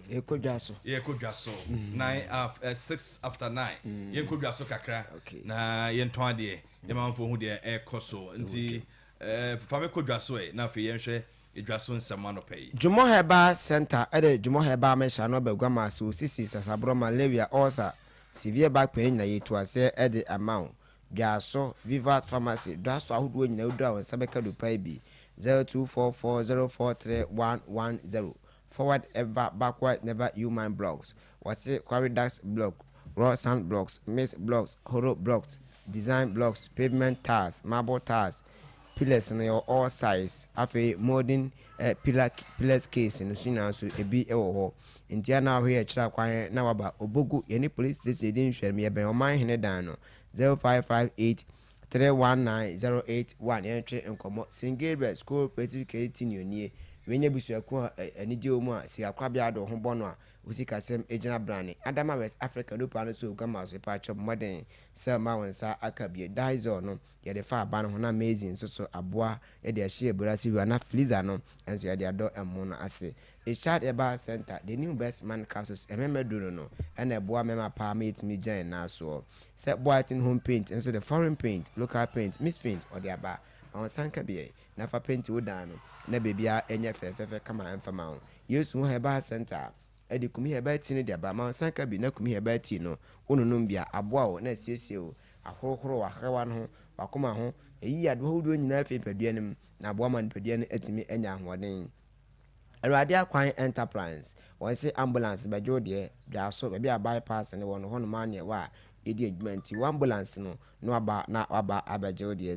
Yɛkɔ dwa so. Yɛkɔ dwa so 9 af 9:06. Yɛnkɔ dwa so kakra na yɛntɔn adeɛ, yɛmanfoɔ hu deɛ ɛkɔ so. Nti fa me kɔ dwa so ɛ, na afei yɛnhwɛ dwa so nsɛm anɔpɛ yi. Dwumɔ Herbal Center ɛde Dwumɔ Herbal mɛhyɛ no abagua ma so sisi, sasaborɔ, malaria, ulcer, severe back pain nyina yɛtu aseɛ ɛde ama wo. Dwaso Vivas Pharmacy, dwaso ahodoɔ nyinaa woduru a, wɔn nsa bɛka dupa yi bi. 0244043110. Forward ever, backward never. Human blocks, wɔse quarry-dax block, raw sand blocks, mix blocks, hollow blocks, design blocks, pavement tiles, marble tiles, pillars no yɛ all size. Afei modern pillar, pillars case no so nyinaa nso ebi wɔ hɔ. Nti ana ahɔ yɛ kyerɛ kwan na waba Obogu, yɛne police station di nhwɛ no, yɛbɛn ɔman hene dan no. 0558319081. Yɛntwe nkɔmmɔ. St Gabriel Cooperative Credit Union nie. Wenya busuakuo a anigye wɔ mu a sikakorabea de wo ho bɔ no a, wosikasɛm gyina brane. Adama West Africa nupa no so gama so pakyɛ mmɔden sɛ ma wo nsa aka bie. Dizol no yɛde fa aba no ho, na amazing nso so aboa yɛde ahyɛ abura se wura, na freezer no nso yɛde adɔ ɛmo no ase. Ishad Herbal Center, the new best man capsules, ɛmɛmɛ duro no ɛna ɛboa mɛma paa ma yɛtumi gyina yɛn nan soɔ. Sɛ Boatin Home Paint nso de foreign paint, local paint, mix paint ɔde aba ma wɔn nsa beɛ na fa paint wo dan no na beebiara ɛnyɛ fɛfɛɛfɛ kama ɛmfa wo. Yesu Ho Herbal Center ɛde Kumi Herbal Tea no de aba ma wɔn nsa bi na Kumi Herbal Tea no wononom bia aboa wo na asiesie wo, ahorohoro wahrawa no ho, wakoma ho, ɛyi adeɛ ahodoɔ nyinaa fi nipadua no mu na aboa ma nipadua no atumi anya ahoɔden. Awurade Akwan Enterprise, wɔn se ambulance bɛgye wo deɛ. Dwaso baabi a bypass no wɔ no hɔnom aneɛ wɔ a yɛdi adwuma, nti wo ambulance no na waba na waba abɛgye wo deɛ.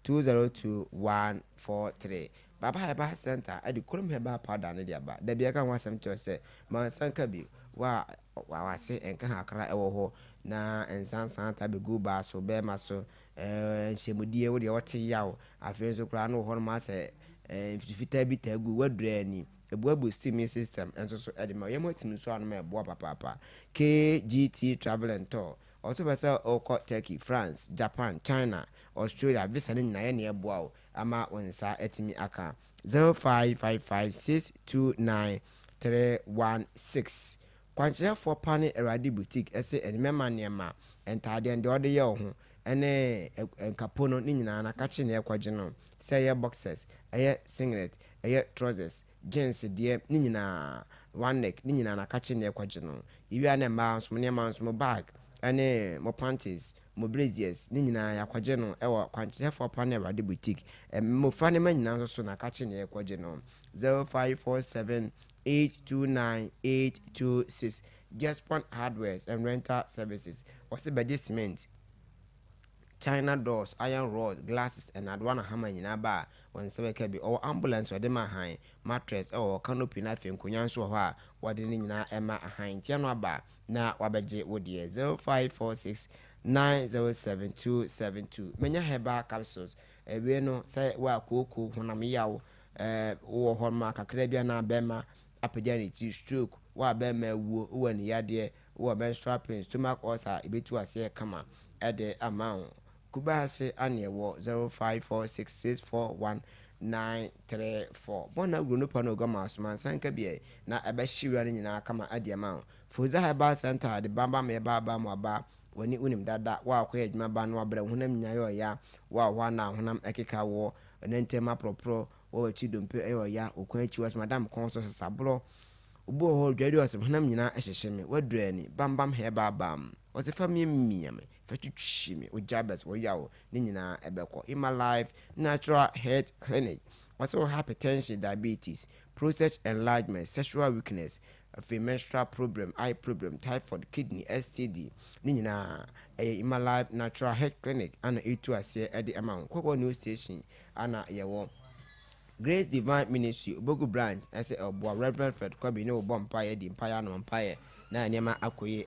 0247202143. Baba Herbal Center ɛde Kurom Herbal Powder no de aba. Dabi ɛka ho asɛm kyerɛ sɛ mansanka bi wa wase nka kakra ɛwɔ hɔ na nsansan ta bɛgu baa so bɛrima so nhyɛmudie wo deɛ wɔte yaw. Afei nso koraa no wɔ hɔnom asɛ mfifitaa bi taa gu wadura ani ebuabu steam system nso so ɛde ma yɛn atumi nso anom ɛboa papaapa. KGT Travel and Tour ɔtɔ bɛ sɛ ɔkɔ Turkey, France, Japan, China, Australia visa no nyinaa yɛ ne ɛboa wo ama wo nsa atumi aka. 0555629316. Kwankyerɛfoɔ pa ne Awurade Boutique ɛsɛ ɛnimɛma nneɛma, ntaadeɛ deɛ ɔde yɛ wo ho ɛne nkapo no ne nyinaa nakakye ne ɛkɔgye no sɛ ɛyɛ boxers, ɛyɛ singlet, ɛyɛ trousers, jeans deɛ ne nyinaa, one neck ne nyinaa nakakye ne ɛkɔgye no. Iwia ne mmaa nso mo nneɛma nso, mo bag ɛne mo panties, mo braziers ne nyinaa yɛakɔgye no ɛwɔ Kwankyerɛfoɔ pa ne Awurade Boutique. Mmɔfra nneɛma nyinaa nso so nakakye ne ɛkɔgye no. 0547829826. Gespon Hardwares and Rental Services, wɔsɛ bɛgye cement, china doors, iron rods, glasses, ɛnadoa na hama nyinaa ba a, wɔn nsa bɛka bi. Ɔwɔ ambulance wɔde ma ahan, mattress ɛwɔ canopy na afei nkonnwa nso wɔ hɔ a wɔde ne nyinaa ɛma ahan. Ntia no aba na wabɛgye wo deɛ. 0546907272. Menya herbal capsules ewie no sɛ wɔ akooko honam yaw wowɔ hɔ ma kakra bi anaa bɛrima apagya ne ti, stroke, wɔ a bɛrima awuo, wowɔ ne yadeɛ, wowɔ menstrual pain, stomach ulcer, ebetu aseɛ kama ɛde ama wo. Kubaase ane ɛwɔ 0546641934. Bɔn aguro no pa no ogama asomansanka bi na ɛbɛhye wura no nyinaa kama ɛde ama wo. Foza Herbal Center de bamba ma ɛba mu aba wɔne wonim dada wo akɔyɛ adwuma ba no wabrɛ honam nyinaa yɛ ɔya wo a hɔ ana honam ɛkeka wɔ ɛne ntɛm aporɔporɔ wɔ akyi dompe ɛyɛ ɔya okwan akyi wɔ madam kɔn so sesaborɔ obi wɔ hɔ dwari ɔsɛ honam nyinaa ɛhyehyɛ me wadura ani. Bambam Herbal Balm ɔsɛ fa miamia me, fa twitwi me ogya bɛs wɔyaw ne nyinaa ɛbɛkɔ. Ima Life Natural Health Clinic ɔsɛ wɔ hypertension, diabetes, prostate enlargement, sexual weakness, afei menstrual problem, eye problem, typhoid, kidney, STD ne nyinaa ɛyɛ Ima Life Natural Health Clinic ana ɛtu aseɛ ɛde ama wo. Kɔkɔ New Station ana yɛwɔ Grace Divine Ministry Obogu branch ɛsɛ ɔboa Reverend Fred Kwabi ne wɔbɔ mpaeɛ di mpaeɛ ano mpaeɛ na nneɛma akɔ yie.